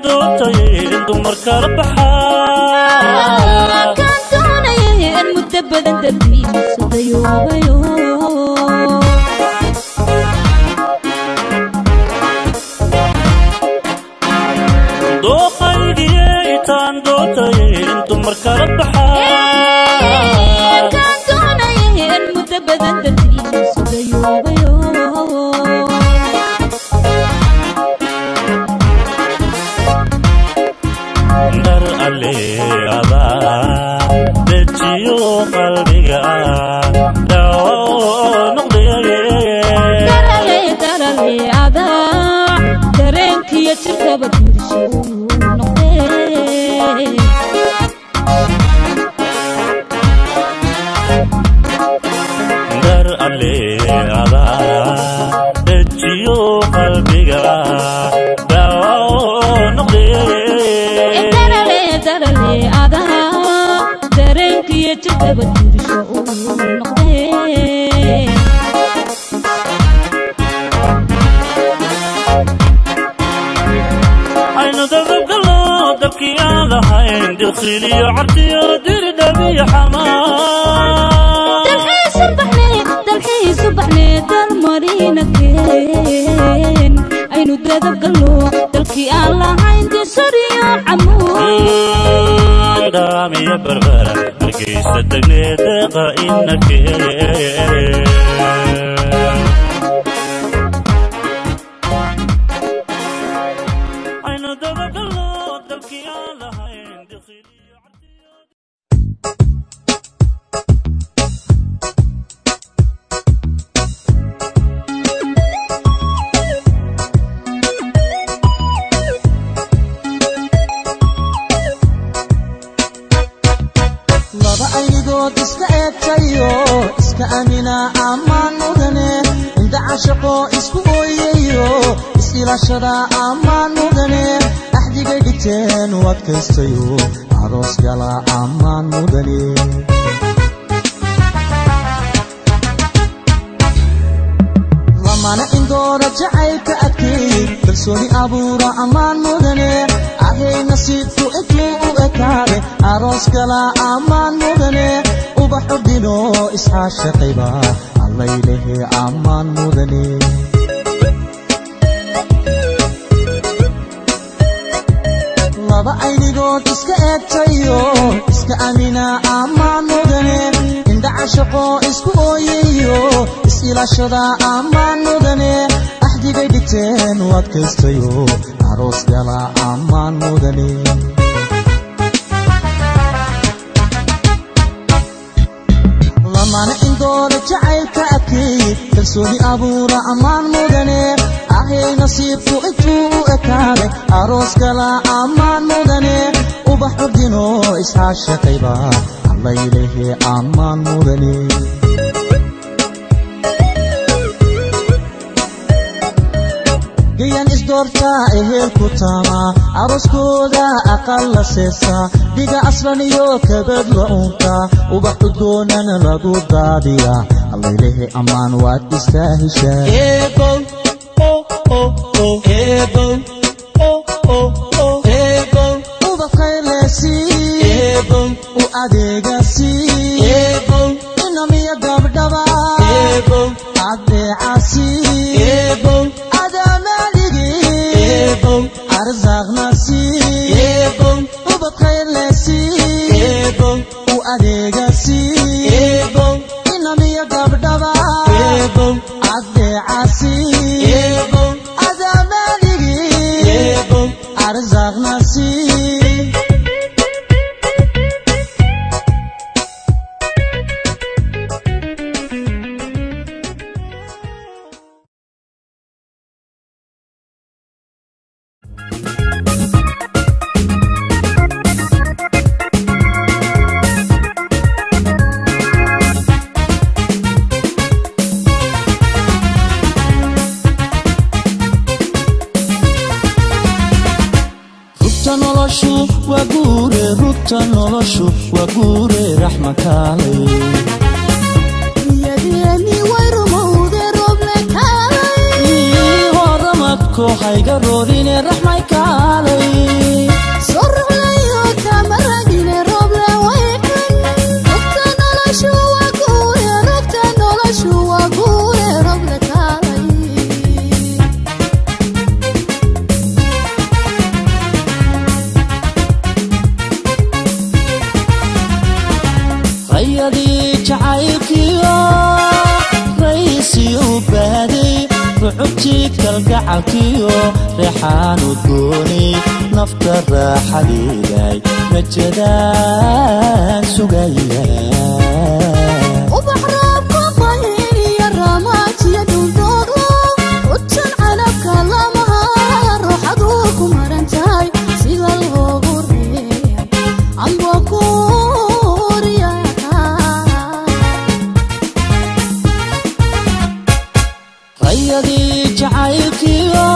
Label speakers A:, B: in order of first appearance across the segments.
A: Doortay dumar kala baxaa.
B: Kaan doonayay in muddo badan dartiisu dayoobayo.
A: Dooqaygiyey taan doortay dumar kala baxaa.
B: Kaan doonayay in muddo badan dartiisu dayoobayo.
A: Dar alle adaa dejiyo qalbiga daawo noqdaye.
B: Darale, darale, adaa dareenkiyo jirkaba diirsho noqdee.
A: Dar alle adaa dejiyo qalbiga daawo noqdaye.
B: Darale, darale, adaa dareenkiyo jirkaba diirsho noqdee.
A: Aynu dababgalno dabkii aan lahayn dikhiliyo cartiyo diridhabiyo xamaa.
B: Dalxiisu baxne, dalxiisu baxne, dalmarina keen. Aynu dadabgalno dalkii aan lahayn disariyo camuud.
A: Daamiyo Barbara, Hargeysa tagnee, deeqa ina keen. Aynu dabagalno dalkii aan lahayn dikhiliyo cartiyo.
C: Laba aynigood iska eegtayo, iska amina ammaan mudane. Inda cashaqo isku ooyayo, is-ilaashada ammaan mudane. Axdigay dhigteen u adkaystayo, aroos gala ammaan mudane. Lamana indooda jacaylka adkeey, kalsooni abuura ammaan mudane. Ahay nasiibku intuu u ekaade, aroos gala ammaan mudane. Ubaxu dhino isxaashaqayba allaylehe ammaan mudane. Laba aynigood iska eegtayo, iska amina ammaan mudane. Indha cashaqo isku ooyayo, is-ilaashada ammaan mudane. Axdigay dhigteen u adkaystayo, aroos gala ammaan mudane. Lamana indooda jacaylka adkeey, kalsooni abuura ammaan mudane. Ahay nasiibku intuu u ekaade, aroos gala ammaan mudane. Ubax urdino isxaashaqayba allaylehe ammaan mudane. Gayan isdoortaa ehelku taamaa, arooskooda aqal la seesaa, dhiga aslan iyo kabad la uuntaa, ubax udgoonana lagu daadiyaa. Allaylehe ammaan waad istaaheshaa. Ubad khayrlesii u adeegasii, inamiyo gabdhaba adeecasii, adamaaligi arsaaqnasii. Ubad khayrlesii u adeegasii, inamiyo gabdhaba adeecasii, adamaaligi arsaaqnasii. Rugta noloshu waa guure, rugta noloshu waa guure, raxma kaalay.
B: Niyadeeni way rumowde, rooble kaalay.
C: Horamadko hayga roorine, raxmay kaalay. Rucubtii kalgacalkiyo reexaan udgoonay, nafta raaxadeeday, rajadaan sugaya.
B: Ubax roobka qayliya, ramaajiya dhuldooglo, ujan canabka lamaha, ruuxaduu ku maran tahay, sida loogu reeyay amba kuuriyaha.
C: Rayadii jacaylkiyo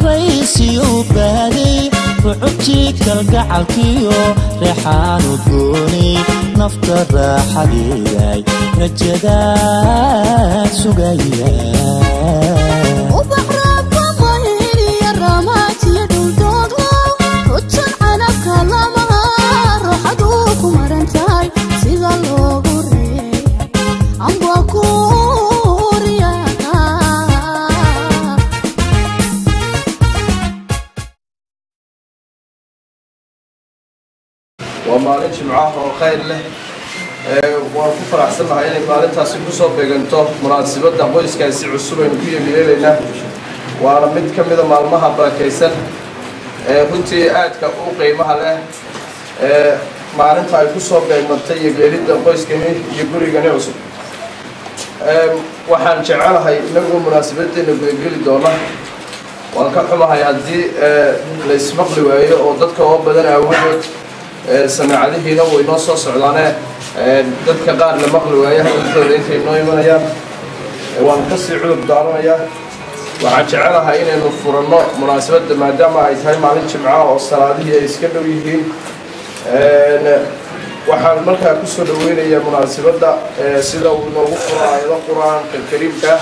C: raysiyu baaday, rucubtii kalgacalkiyo reexaan udgoonay, nafta raaxadeeday, rajadaan sugaya.
B: Ubax roobka qayliya, ramaajiya dhuldooglo, ujan canabka lamaha, ruuxaduu ku maran tahay, sida loogu reeyay amba kuuriyaha.
D: Waa maalin Jimcaha oo khayr leh. Waan ku faraxsannahay inay maalintaasi kusoo beeganto munaasibadda qoyskaasi cusub aynu ku yeegleelaynaa, waana mid ka mida maalmaha barakaysan ee runtii aadka u qiimaha leh ee maalinta ay kusoo beegmantay yegleelidda qoyskani iyo gurigani cusub. Waxaan jecelahay inagoo munaasabaddeena gudageli doona, waan ka xumahay haddii la ismaqli waayo oo dadka oo badan aawadood, samaacadihiina way noo soo socdaane, dadka qaar la maqli waayo hadalkooda intay noo imanayaan, waan kasii cudur daaranayaa. Waxaan jecelahay inaynu furanno munaasabadda maadaama ay tahay maalin Jimca oo salaadihii ay iska dhow yihiin. Waxaan markaa kusoo dhaweynayaa munaasabadda sida uu inoogu furo aayado Qur-aanka Kariimka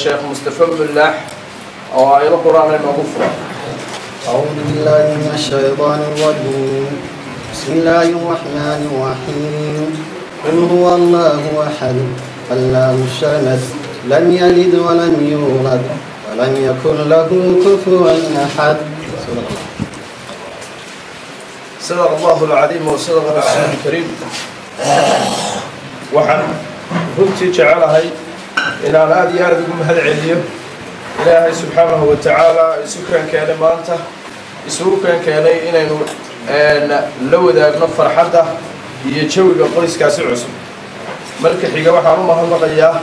D: Sheekh Mustafa Mulaax oo aayado Qur-aan inoogu furo.
E: أعوذ بالله من الشيطان الرجيم. بسم الله الرحمن الرحيم. قل هو الله أحد، الله الصمد، لم يلد ولم يولد ولم يكن له كفوا أحد. صدق الله.
D: صدق الله العظيم وصدق رسوله الكريم. Waxaan runtii jecelahay inaan aada iyo aada ugu mahad celiyo Ilaahay subxaanahu wa tacaala isu keen keenay maanta, isugu keen keenay inaynu la wadaagno farxadda iyo jawiga qoyskaasi cusub. Marka xiga waxaan u mahadnaqayaa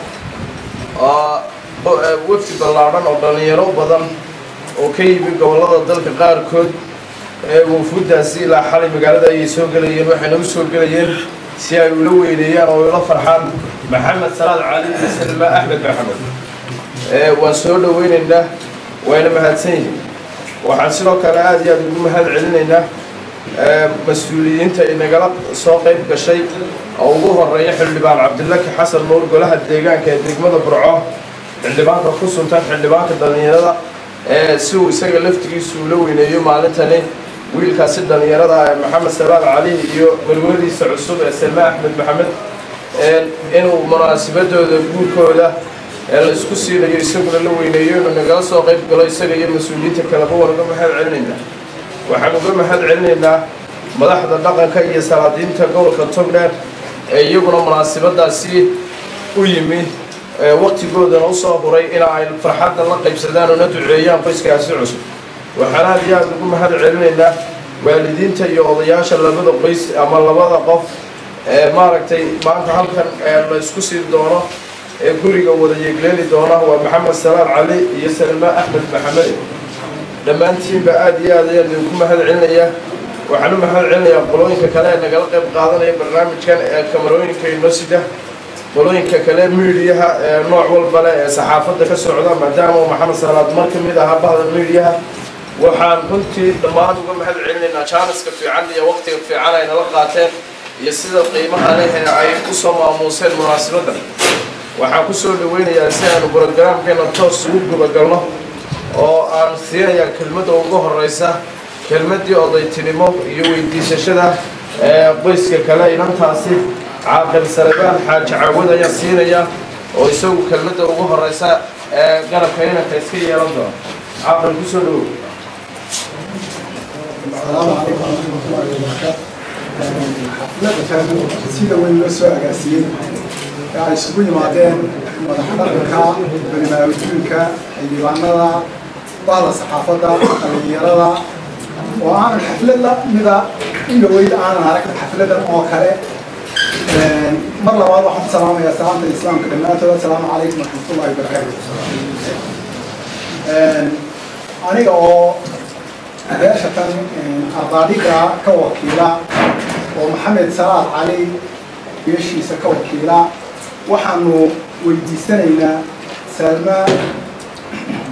D: wafdi ballaadhan oo dhallinyaro badan oo ka yimi gobollada dalka qaarkood. Ee wufuuddaasi ilaa xalay magaalada ayay soo gelayeen, waxayna u soo gelayeen si ay ula weyneeyaan oo ula farxaan Maxamed Salaad Cali iyo Salma Axmed Maxamed. Waan soo dhaweynaynaa, wayna mahadsan yihiin. Waxaan sidoo kale aada iyo aada ugu mahad celinaynaa mas-uuliyiinta inagala soo qayb gashay oo ugu horeeya Xildhibaan Cabdilaki Xasan Nuur, golaha deegaanka ee degmada Burco, xildhibaanka ku suntan xildhibaanka dhallinyarada, si uu isaga laftigiisu ula weyneeyo maalintani wiilkaasi dhallinyarada ee Maxamed Salaad Cali iyo marwadiisa cusub ee Salme Axmed Maxamed, inuu munaasabadooda guurkooda ee la isku siinayo isaguna la weyneeyo, inuu nagala soo qayb galo isaga iyo mas-uuliyiinta kaleba, waan uga mahad celinaynaa. Waxaan uga mahad celinaynaa madaxda dhaqanka iyo salaadiinta gobolka Togdheer ee iyaguna munaasabadaasi u yimi, waqtigoodana usoo huray in ay farxadda la qaybsadaan oo na duceeyaan qoyskaasi cusub. Waxaan aada iyo aada ugu mahad celinaynaa waalidiinta iyo odayaasha labada qoys ama labada qof ee maaragtay maanta halkan la isku siin doono ee guriga wada yeegleeli doona, waa Maxamed Salaad Cali iyo Salma Axmed Maxamed. Dhammaantiinba aada iyo aad ayaan idinku mahad celinayaa. Waxaan u mahad celinayaa qolooyinka kale ee nagala qayb qaadanaya barnaamijkan ee kamarooyinka inoo sida, qolooyinka kale miidiyaha ee nooc walba leh ee saxaafadda ka socda, maadaama uu Maxamed Salaad mar ka mid ahaa bahda miidiyaha. Waxaan runtii dhammaan uga mahad celinaynaa jaaniska fiican iyo waqtiga fiican ay nala qaateen iyo sida qiimaha leh ee ay usoo maamuuseen munaasabadda. Waxaan kusoo dhaweynayaa si aanu brogaraamkeena toos ugu gudagalno oo aan siinayaa kelmadda ugu horeysa, kelmaddii odaytinimo iyo weydiisashada ee qoyska kale inantaasi, Caaqil Salebaan Xaaji Cawad ayaan siinaya oo isagu kelmadda ugu horeysa ee garabka inanka iska yeelan doona. Caaqil, kusoo dhawow.
F: السلام عليكم ورحمة الله وبركاته. Xafladdan sida weyn loo soo agaasiyey. Ay isugu yimaadeen madax dhaqanka, culimaaduunka, xildhibaanada, bahda saxaafadda, dhalinyarada, oo aanan xaflad la mida in dhaweyd aanan arag xafladan oo kale. Mar labaad waxaan ku salaamayaa salaamta islaamka dhammaantood: asalaamu calaykum waraxmatullahi wabarakaatu. Aniga oo beesha tan ardaadhiga ka wakiila oo Maxamed Salaad Cali beeshiisa ka wakiila, waxaanu weydiisanaynaa Salma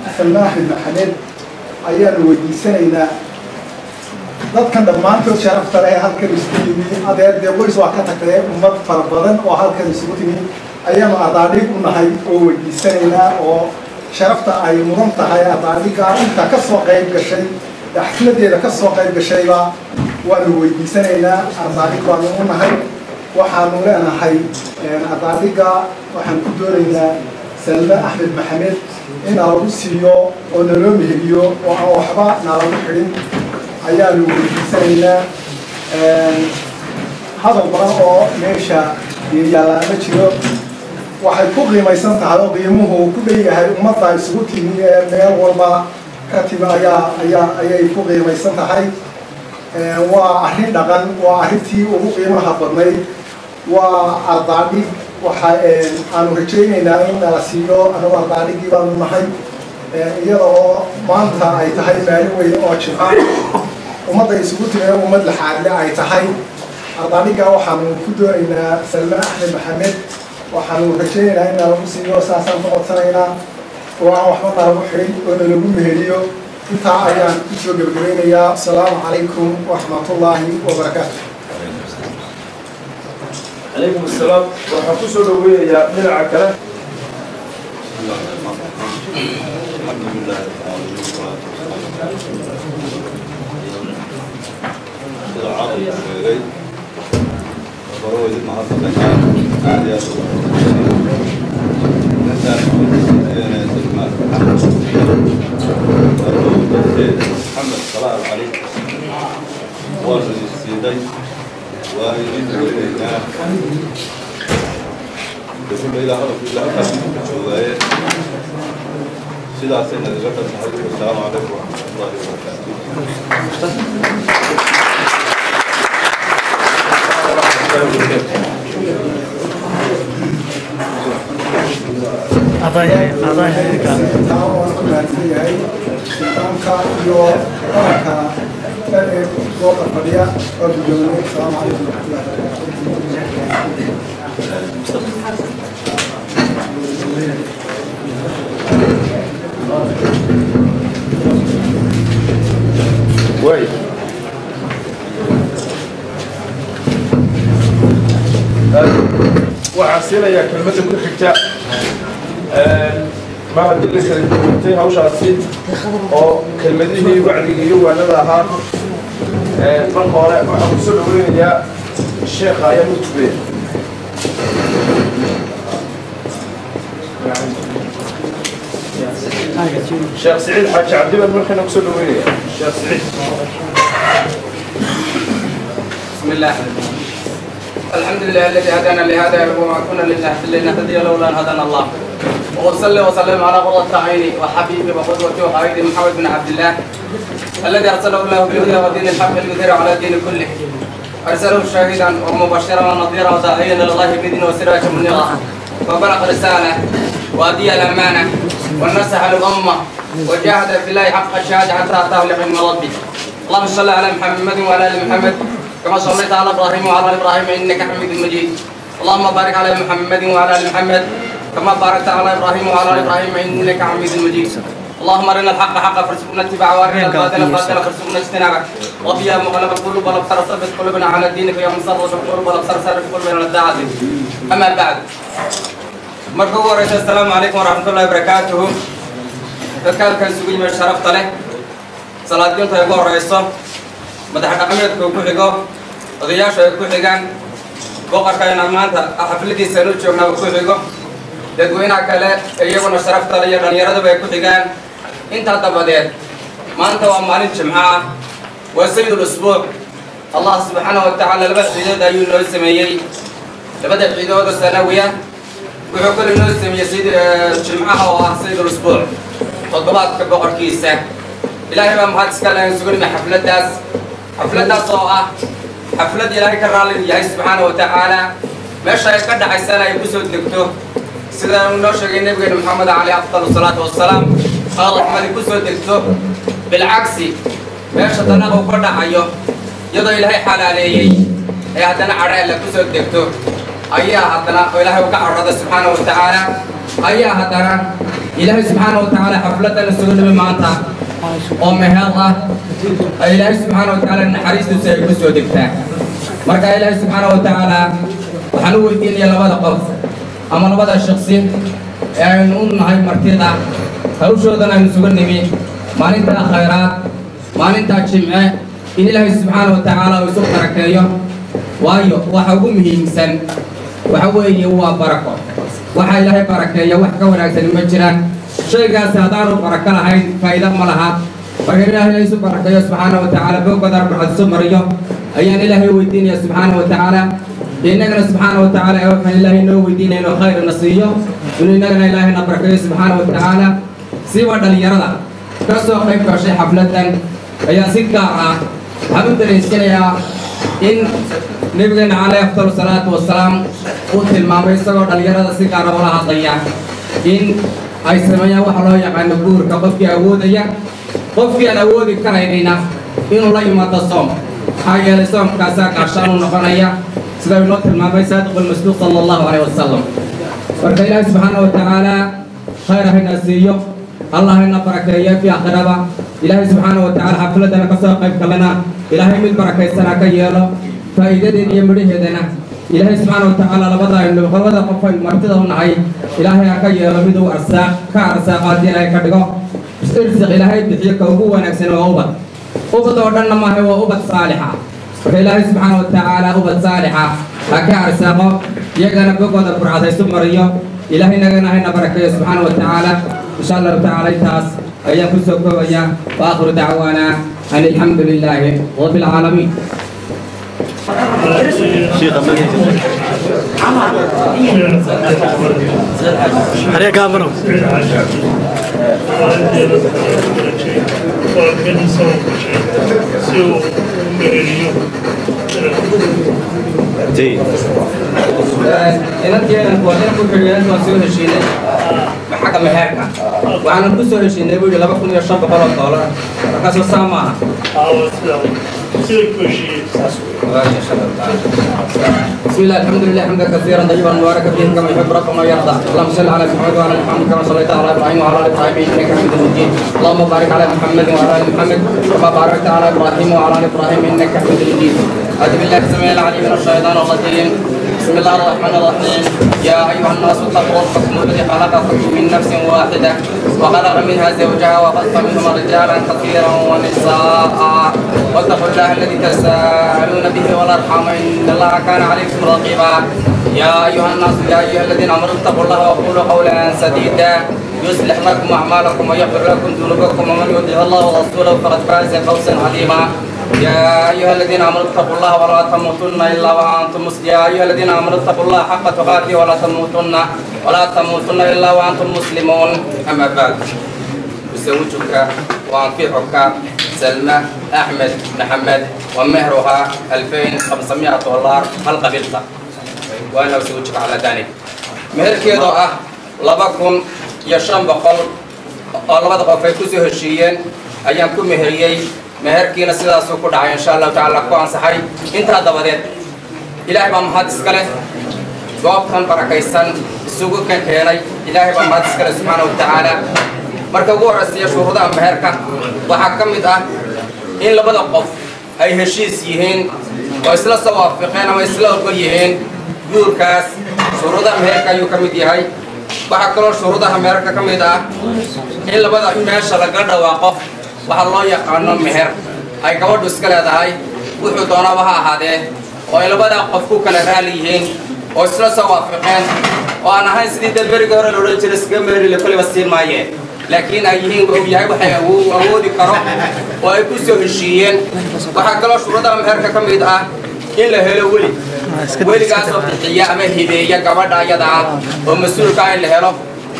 F: Axmed Maxamed ayaanu weydiisanaynaa. Dadkan dhammaantood sharafta leh halkan isugu yimi, adeer dee qoys waa ka tagtay, ummad fara badan oo halkan isugu timi ayaanu ardaadhig u nahay oo weydiisanaynaa, oo sharafta ay mudan tahay ardaadhiga inta ka soo qayb gashay, xafladeeda ka soo qayb gashayba waanu weydiisanaynaa. Ardaadhig baanu u nahay. Waxaanu leenahay ardaadhiga waxaan ku doonaynaa Salme Axmed Maxamed in nalagu siiyo oo naloo meheliyo oo aan waxba nalagu xidhin ayaanu weydiisanaynaa. Hadal badan oo meesha yaallaa ma jiro. Waxay ku qiimaysan tahay oo qiimuhu ku dhanyahay ummadda isugu timi ee meel walba ka timi ayaa ayaa ayay ku qiimaysan tahay. Waa arrin dhaqan, waa arrintii ugu qiimaha badnayd, waa ardaadhig. Waxa aanu rajaynaynaa in nala siiyo. Anagu ardaadhigii baanu nahay, iyada oo maanta ay tahay maalin weyn oo Jimca, ummadda isugu timi ummad laxaadle ay tahay. Ardaadhigga waxaanu ku doonaynaa Salme Axmed Maxamed. Waxaanu rajaynaynaa in nalagu siiyo, saasaan ku codsanaynaa, oo aan waxba nalagu xidhin oo nalagu meheliyo. Intaa ayaan kusoo gebagabeynayaa. Asalaamu calaykum waraxmatullaahi wabarakaatu.
D: Calaykum asalaam. Waxaan ku soo dhaweynayaa dhinaca kale.
G: الحمد لله رب العالمين، والصلاة والسلام. Sida caqligu sheegay, hore idin mahadnaqaynaa, aad iyo aad ugu intaan Salmaan Maxamed, Maxamed Salaal Cali, waanu idin siinay, waan idin welinaynaa. Kulle ilaa hadalku ilaa halkaas idinka joogaaye, sidaasay nagaga dhan tahay. Wasalaamu calaykum waraxmatullahi wabarakaatu.
F: Taa waan ku mahadsan yahay sultaanka iyo qaranka dhan ee goobta fadhiya oo guddoomiyey. Asalaamu calaykum waraxmatullahi wabarakaatu.
D: Waay, waxaan siinayaa kelmadda ku xigta, mar haddii la kala joogtay hawshaasi oo kelmadihii wacdiga iyo waanada ahaa. Marka hore waxaan kusoo dhaweynayaa sheekha ayaa u tubaya. Sheekh Siciid Xaaji Cabdi baan markana kusoo dhaweynaya. Sheekh Siciid.
H: بسم الله، الحمد لله الذي هدانا لهذا وما كنا لنهتدي لولا ان هدانا الله، واصلي وسلم على قرة عيني وحبيبي وقدوتي وقائدي محمد بن عبد الله الذي ارسله الله بالهدى ودين الحق ليظهره على الدين كله، ارسله شاهدا ومبشرا ونظيرا وداعيا الى الله باذنه وسراجا منيرا، فبلغ رساله وادي الامانه والنصح للامه وجاهد في الله حق الشهاده حتى اتاه اليقين من ربه. اللهم صل على محمد وعلى ال محمد كما صليت على ابراهيم وعلى ال ابراهيم انك حميد مجيد. اللهم بارك على محمد وعلى ال محمد كما باركت على ابراهيم وعلى ال ابراهيم انك حميد مجيد. اللهم ارنا الحق حقا فارزقنا اتباعه، وارنا الباطل باطلا فارزقنا اجتنابه. رب يا مقلب القلوب والابصار ثبت قلوبنا على دينك، يا مصرف القلوب والابصار صرف قلوبنا على طاعتك. اما بعد، marka ugu horeysa, assalaamu calaykum waraxmatullahi wabarakaatuhu. Dadka halkan isugu yimid sharafta leh, salaadiintu ay ugu horeyso, madax dhaqameedku ku xigo, odayaashu ay ku xigaan, boqorkayna maanta xafladiisa nu joognaa uu ku xigo, dadweynaha kale iyaguna sharafta leh iyo dhallinyaraduba ay ku xigaan. Intaa dabadeed, maanta waa maalin Jimco ah, waa sayidul usbuuc. Allah subxaanahu wa tacaala laba ciidood ayuu noo sameeyey, labada ciidood oo sanawiya. Wuxuu kale inoo sameeyey sayid jimcaha oo ah sayidul usbuuc, toddobaadka boqorkiisa. Ilaahay baa mahad iska leh suganima xafladdaas, xafladdaas oo ah xaflad Ilaahay ka raalli yahay subxaana wa tacaala, meesha ay ka dhacaysana ay ku soo degto sida uu noo sheegay nabigeena Maxamed caleyhi afdal salaatu wasalaam, oo raxmadi ku soo degto. Bilcagsi, meesha dalaaq uu ka dhacayo, iyadoo Ilaahay xalaaleeyey ee haddana cadho alle ku soo degto, ayaa haddana oo Ilaahay uu ka cadhooda subxaana wa tacaala, ayaa haddana Ilaahay subxaana wa tacaala xafladdan isugu nimi maanta oo meher ah ay Ilaahay subxaana wa tacaala naxariistiisa ay ku soo degtaa. Marka Ilaahay subxaana wa tacaala waxaan u weydiinaya labada qof ama labada shaksi ee aynu u nahay martida, hawshoodana aynu isugu nimi maalintaa khayraad, maalintaa jimce, in Ilaahay subxaana wa tacaala uu isu barakeeyo. Waayo waxa ugu muhiimsan waxa weeye waa barako. Waxa Ilaahay barakeeya wax ka wanaagsan ma jiraan. Shaygaasi haddaanu barako lahayn faa'iido ma laha. Marka Ilaahay isu barakeeyo subxaana wa tacaala, boggodana barxad isu mariyo ayaan Ilaahay weydiinaya subxaana wa tacaala. Innagana subxaana wa tacaala waxaan Ilaahay noo weydiinaya inuu khayrna siiyo, inuu innagana Ilaahayna barakeeyo subxaana wa tacaala. Siba dhalinyarada ka soo qayb gashay xafladdan ayaa si gaar ah waxaan u daraysanayaa in nabigeena caleyhi afdal salaatu wasalaam uu tilmaamay, isagoo dhalinyarada si gaara ula hadlaya, in ay sameeyaan waxa loo yaqaano guurka qofkii awoodaya, qofkii aan awoodi karaynayna inuu la yimaado soom, maxaa yeelay soomkaasaa gaashaan u noqonaya, sida inoo tilmaamay saadiqulmasduuq sala allahu caleyhi wasalam. Marka Ilaahay subxaana wa tacaala khayr hayna siiyo, Allah hayna barakeeyo fi aakhiraba. Ilaahay subxaana wa tacaala xafladana ka soo qayb galana Ilaahay mid barakaysana ka yeelo, faa'iidadeeda iyo midhaheedana Ilaahay subxaana wa tacaala labada aynu labada qof aynu martida u nahay Ilaahay ha ka yeelo mid uu arsaaq ka arsaaqa haddii Ilaahay ka dhigo. Irsiq Ilaahay bixiyo ka ugu wanaagsan waa ubad, ubad oo dhanna maaha, waa ubad saalixa. Marka Ilaahay subxaana wa tacaala ubad saalixa ha ka arsaaqo, iyagana bogooda burcad haysu mariyo, Ilaahay nagana hayna barakeeyo subxaana wa tacaala. Insha allahu tacaala intaas ayaan ku soo koobaya, wa aakhiru dacwaana an alxamdu lilaahi rabbi alcaalamiin. Inanteena ku xidhiidhan waan soo heshiinay xagga meherka, waxaanan ku soo heshiinay buu yidhi $2,500. Markaasoo saa maaha. بسم الله، الحمد لله حمدا كثيرا طيبا مباركا فيه كما يحب ربنا ويرضى. اللهم صل على محمد وعلى محمد كما صليت على ابراهيم وعلى ال ابراهيم انك حميد مجيد. اللهم بارك على محمد وعلى ال محمد كما باركت على ابراهيم وعلى ال ابراهيم انك حميد مجيد. اعوذ بالله السميع العليم من الشيطان الرجيم. بسم الله الرحمن الرحيم. يا ايها الناس اتقوا ربكم الذي خلقكم من نفس واحده وخلق منها زوجها وبث منهما رجالا كثيرا ونساء، واتقوا الله الذي تساءلون به والارحام ان الله كان عليكم رقيبا. يا ايها الناس يا ايها الذين امنوا اتقوا الله وقولوا قولا سديدا يصلح لكم اعمالكم ويغفر لكم ذنوبكم، ومن يطع الله ورسوله فقد فاز فوزا عظيما. يا ايها الذين امنوا اتقوا الله ولا تموتن الا وانتم مسلمون. يا ايها الذين امنوا اتقوا الله حق تقاته ولا تموتن الا وانتم مسلمون. اما بعد، أزوجك وأنكحك سلمى أحمد محمد ومهرها $2,500، هل قبلت؟ وأنا أزوجك على ذلك. meherkeedu ah 2,500 oo labada qof ay kusoo heshiiyeen ayaan ku meheriyey, meherkiina sidaasuu ku dhacay insha allahu tacaala ku ansaxay. Intaa dabadeed Ilaahay baa mahad iska leh goobtan barakaysan isugu kan keenay. Ilaahay baa mahad iska leh subxaana wa tacaala. Marka ugu horraysiya shuruudaha meherka waxaa ka mid ah in labada qof ay heshiis yihiin oo isla soo waafiqeen ama isla ogol yihiin guurkaas. Shuruudaha meherka ayuu ka mid yahay. Waxaa kaloo shuruudaha meherka ka mid ah in labada meesha laga dhawaaqo waxa loo yaqaano meher ay gabadhu iska leedahay, wuxuu doonaaba ha ahaadee, oo ay labada qof ku kala raali yihiin oo isla soo waafiqeen, oo aan ahayn sidii dee berigii hore la odhan jiray iskaga meherile koliba siin maayeen, laakiin ay yihiin uu yahay waxay awoodi karo oo ay ku soo heshiiyeen. Waxaa kaloo shuruudaha meherka ka mid ah in la helo weli Weligaasoo bixiya ama hibeeya gabadha ayada ah oo mas-uulka ah in la helo.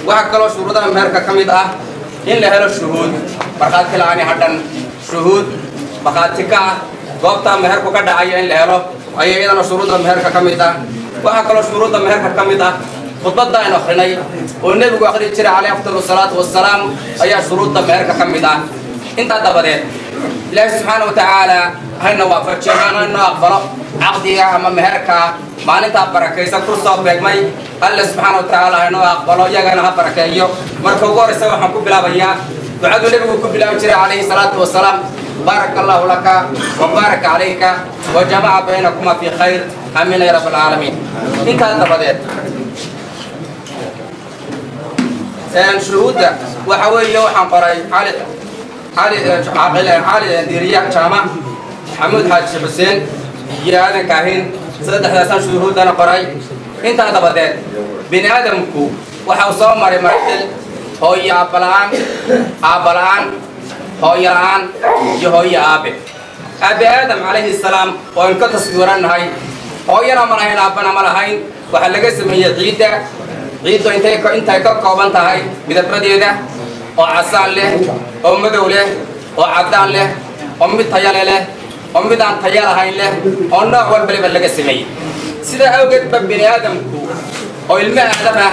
H: Waxaa kaloo shuruudaha meherka ka mid ah in la helo shuhuud, markhaati la'aani hadhan, shuhuud markhaati ka ah goobtaa meherku ka dhacaya in la helo ayaa iyadana shuruudda meherka ka mid ah. Waxaa kaloo shuruudda meherka ka mid ah khudbadda aynu akhrinay oo nebigu akhri jiray calayhi afdalu salaatu wasalaam ayaa shuruudda meherka ka mid ah. Intaa dabadeed Ilaahay subxaana wa tacaala hayna waafajiyo, hayna aqbalo caqdiga ama meherka maalintaa barakaysan ku soo beegmay. Alle subxaana wa tacaala haynoo aqbalo, iyagana ha barakeeyo. Marka ugu horreysa waxaan ku bilaabayaa ducaduu nebigu ku bilaabi jiray calayhi salaatu wasalaam: baaraka allahu laka wa baaraka calayka wa jamaca baynakuma fii khayr, aamiina ya rabb alcaalamiin. Intaa dabadeed shuhuudda waxa weeye waxaan qoray Cali Cali Caaqil Cali Diiriya Jaamac, Maxamuud Xaaji Xuseen iyo Aadan Kaahin, saddexdaasaan shuhuuddana qoray. Intaa dabadeed bini aadamku waxa uu soo maray marxil hooyo aabbala'aan, aabbala'aan, hooyo la'aan iyo hooyo aabe. Aabe Aadam calayhi salaam oo aynu ka taswiirannahay hooyana ma lahayn, aabbana ma lahayn. Waxaa laga sameeyey ciidda. Ciiddu intay ka kooban tahay midabadeeda oo casaan leh oo madow leh oo caddaan leh oo mid tayale leh oo mid aan taya lahayn leh oo nooc walbaliba laga sameeyey. Sidaa awgeed ba bini aadamku oo ilmo aadam ah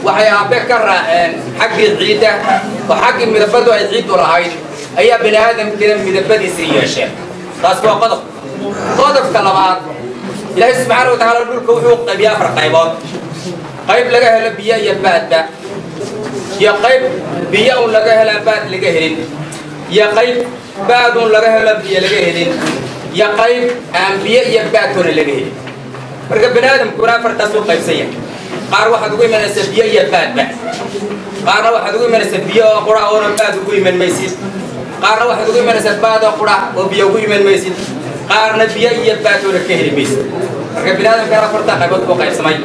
H: waxay aabbe ka raaceen xaggii ciidda, oo xaggii midabadu ay ciiddu lahayd ayaa bini aadamkiina midabadiisii yeesheen. Taas waa qodob. Qodobka labaad, Ilaahay subxaana wa tacaala dhulka wuxuu qaybiyey afar qaybood: qayb laga helo biyo iyo baadba, iyo qayb biyo un laga helaa baad laga helin, iyo qayb baad un laga helo biyo laga helin, iyo qayb aan biyo iyo baadtoona laga helin. Marka bini aadamkuna afartaas u qaybsan yahay. Qaar waxaad ugu imanaysaa biyo iyo baadba, qaarna waxaad ugu imanaysaa biyo oo qura oona baad ugu iman maysid, qaarna waxaad ugu imanaysaa baad oo qura oo biyo ugu iman maysid, qaarna biyo iyo baadtoona ka heli maysid. Marka bini aadamkana afartaa qaybood buu qaybsamay.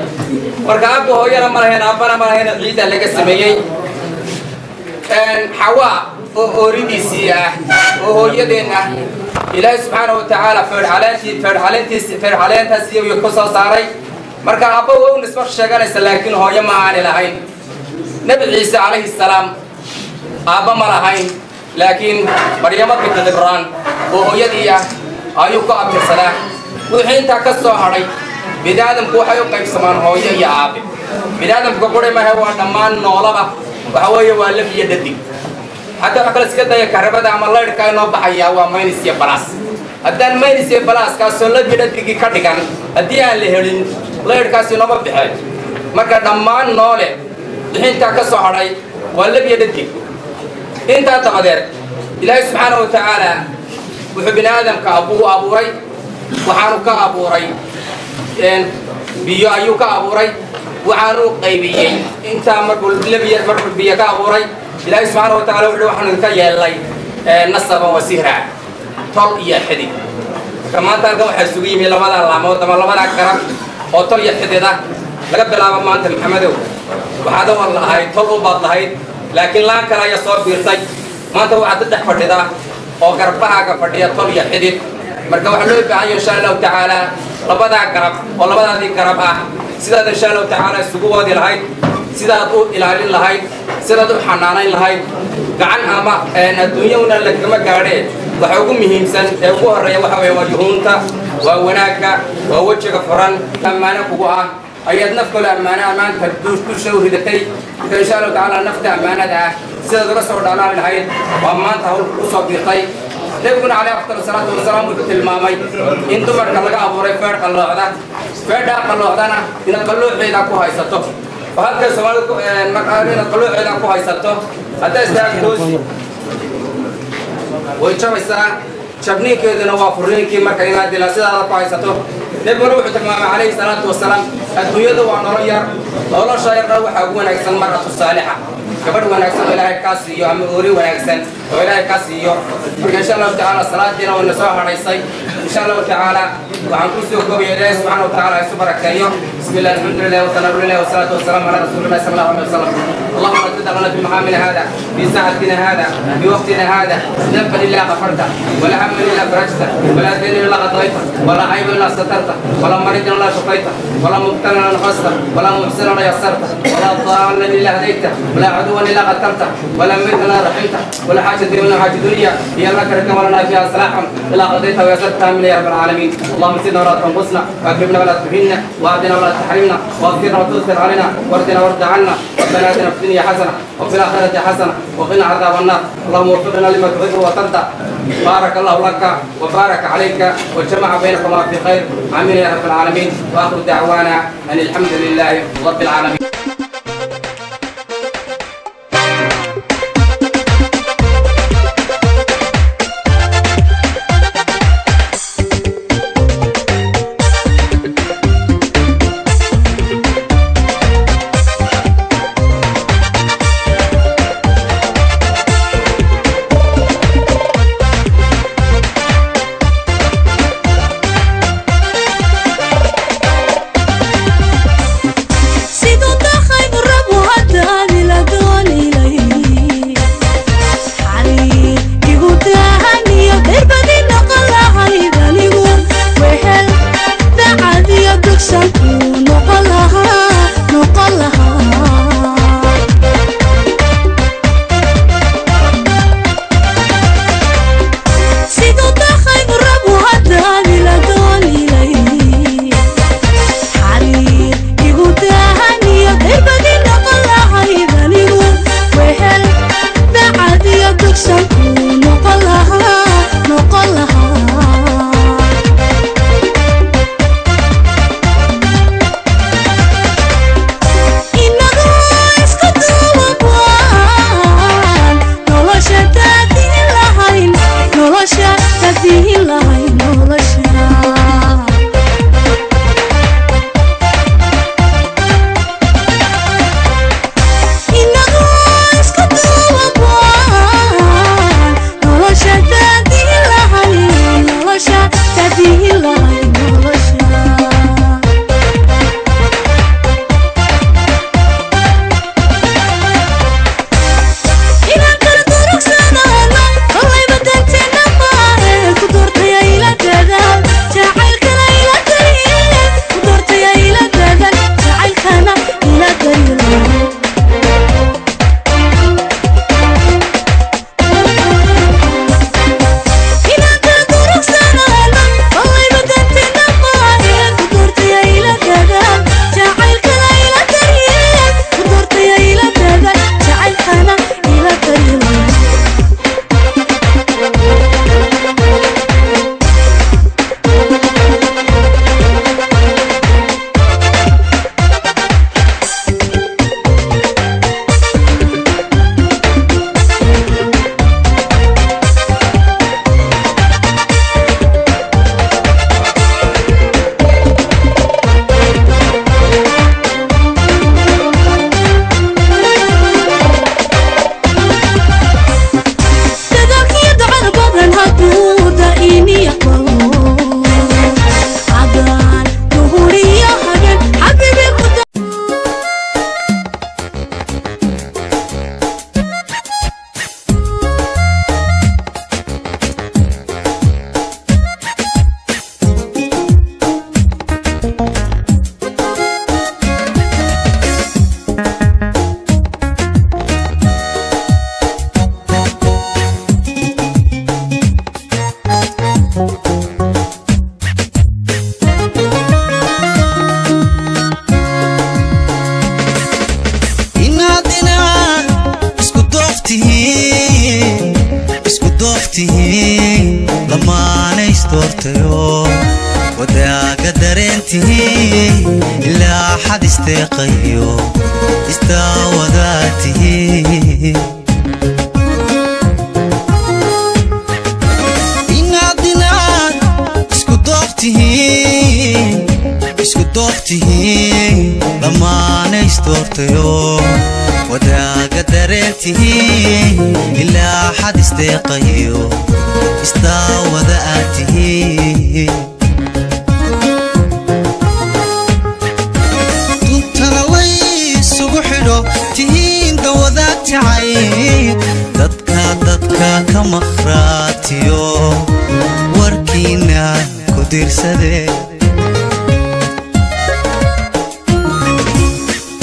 H: Marka aabba hooyana ma lahayn, aabbana ma lahayn, ciidda laga sameeyey. Xawaa oo ooridiisii ah oo hooyadeen ah Ilaahay subxaana wa tacaala feedhcaleentiis iyo ku soo saaray. Marka aabba waa u nisbo sheeganaysa, laakiin hooyo ma aani lahayn. Nebi Ciise calayhi salaam aabba ma lahayn, laakiin Maryamo binti Cibraan oo hooyadii ah ayuu ku abtirsadaa. Wixii intaa ka soo hadhay bini aadamku waxay u qaybsamaan hooyo iyo aabe. Bini aadamka quri mahe, waa dhammaan noolaba, waxa weeye waa lab iyo dhadig. Xataa waxa kale iska daya kahrabada ama laydhka inoo baxayaa waa minus iyo plus. Haddaan minus iyo pluskaasoo lab iyo dhadigii ka dhigan haddii aan la helin, laydhkaasi inooma baxeen. Marka dhammaan noole wixii intaa ka soo hadhay waa lab iyo dhadig. Intaa dabadeed Ilaahay subxaana wa tacaala wuxuu bini aadamka u abuuray, waxaanu ka abuuray biyo ayuu ka abuuray, waxaanu qaybiyey intaa markuu labiya markuu biyo ka abuuray. Ilaahay subxaana wa tacala wuxuu waxaanu idinka yeelnay nasaban wa sihra, tol iyo xidig. Marka maanta halkan waxaa isugu yimi labada laamood ama labada garab oo tol iyo xidid ah. Laga bilaabo maanta, Maxamedow, waxaad awal lahayd tol ubaad lahayd, laakiin laan kale ayaa soo biirtay. Maanta waxaad dhex fadhidaa oo garbahaaga fadhiya tol iyo xidid. Marka waxaa loo baahan yahay insha allahu tacaala labadaa garab oo labadaadii garab ah sidaad insha allahu tacaala isugu wadi lahayd, sidaad u ilaalin lahayd, sidaad u xanaanayn lahayd. Gacan ama adduunyahuna lagama gaadhee, waxa ugu muhiimsan ee ugu horreeya waxa weeye waa yuhuunta, waa wanaagga, waa wejiga furan. Ammaano kugu ah ayaad naf kale ammaano ammaanta dusha u ridatay. Marka insha allahu tacaala nafta ammaanada ah sidaad uga soo dhalaali lahayd waa maanta hawl ku soo biirtay. Nebiguna caleyhi afdal salaatu wasalaam wuxuu tilmaamay in dumarka laga abuuray feedh qalloocda, feedhaa qalloocdana inaad qalluuceeda ku haysato oo halkay Soomaalidu inaad qalluuceeda ku haysato. Haddaa istaagtoosi way jabaysaa, jabniinkeeduna waa furniinkii. Marka inaad ilaa sidaada ku haysato. Nebiguna wuxuu tilmaamay calayhi salaatu wasalaam adduunyadu waa nolol yar, nolosha yarna waxaa ugu wanaagsan mar'atu saalixa, gabadh wanaagsan oo Ilaahay kaa siiyo ama oori wanaagsan oo Ilaahay kaa siiyo. Marka insha allahu tacaala salaadiina wayna soo hadhaysay. Insha allahu tacaala waxaan ku soo koobaya Ilaahay subxaana wa tacaala isu barakeeyo. Bismi illah, alxamdulilah, wasalaamu lilah, wasalaatu wasalaamu calaa rasuulillahi sala allahu alayhi wasalam. اللهم لا تدع لنا في مقامنا هذا، في ساعتنا هذا، في وقتنا هذا، ذنبا الا غفرته، ولا هما الا فرجته، ولا دين إلا قضيته، ولا عيب إلا سترته، ولا مريض إلا شفيته، ولا مبتلى إلا نقصته، ولا محسن إلا يسرته، ولا ضالا إلا هديته، ولا عدوا إلا قتلته، ولا ميتا إلا رحمته، ولا حاجة من حاجة دنيا هي لك ركا ولنا فيها صلاحا إلا قضيتها ويسرتها من يا رب العالمين. اللهم زدنا ولا تنقصنا، وأكرمنا ولا تهنا، وأعطنا ولا تحرمنا، واغفرنا وتؤثر علينا، وارضنا وارض عنا. ربنا آتنا في الدنيا حسنة وفي الآخرة حسنة وقنا عذاب النار. اللهم وفقنا لما تحب وترضى. بارك الله لك وبارك عليك وجمع بينكما في خير. آمين يا رب العالمين. وآخر دعوانا أن الحمد لله رب العالمين.
I: wadaaga dareentii ilaa xad isteeqayo istaawadaatihi inaad inaad isku doogtihiin dhammaana isdoortayo wadaaga dareentii ilaa xad isteeqayo istaawada aad tihiin duntana laysugu xidho tihiin dawadaad jacay dadka dadka ka maqhraatiyo warkii Warkiina ku diirsadee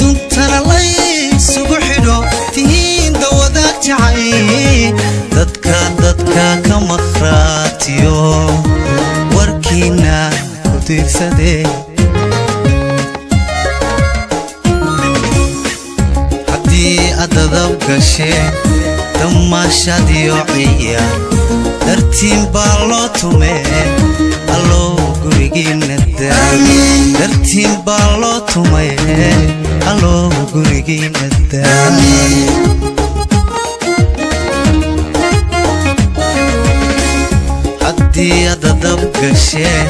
I: duntana laysugu xidho tihiin dawadaag jacay dadka dadka ka makhraatiyo warkiina ku diirsadee haddii adadab gasheen damaashadiyo ciyaar dartiin baa loo tumee allow gurigiinna daa dartiin baa loo tumaye allow gurigiinna daa haddii adadab gasheen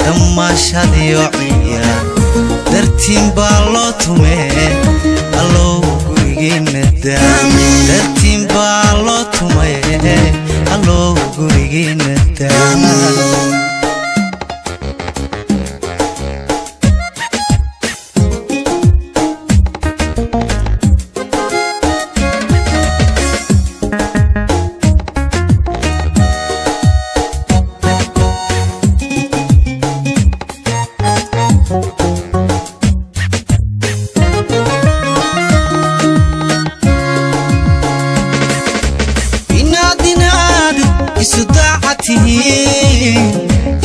I: damaashadiyo ciyaar dartiin baa loo tumee allow gurigiinna daa dartiin baa loo tumaye allow gurigiinna daa.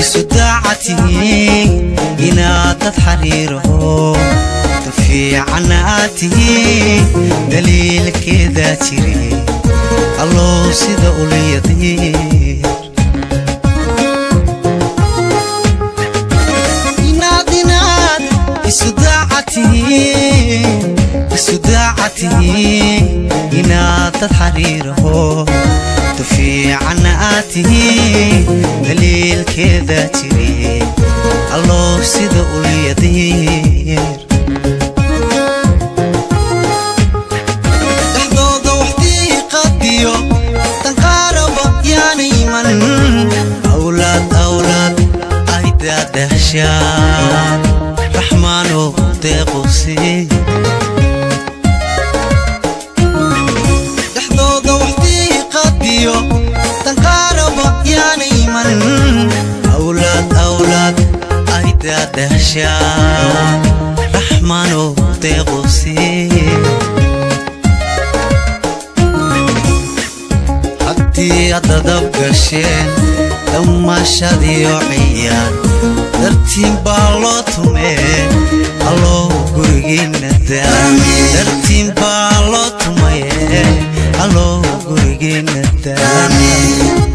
I: Isu daacatihiin inaad dad xariiraho dafiican aad tihiin daliilkeedaa jire allow sida uliyadiir inaad inaad isu daacatihiin isu daacatihiin inaad dad xariiraho dafiican aad tihiin daliilkeedaa jire allow sida uliyadiir dhexdooda waxdiiqadiyo danqaaraba yaana iman awlaad awlaad aydaa dahshaan raxmaanow deequsi dhexdooda waxdiiqadiyo danqaaraba yaana iman awlaad awlaad aydaa dahshaan raxmaanow deequsi haddii adadab gasheen damaashadiyo ciyaar dartiin baa loo tumee allow gurigiinna daa dartiin baa loo tumaye allow gurigiinna daa.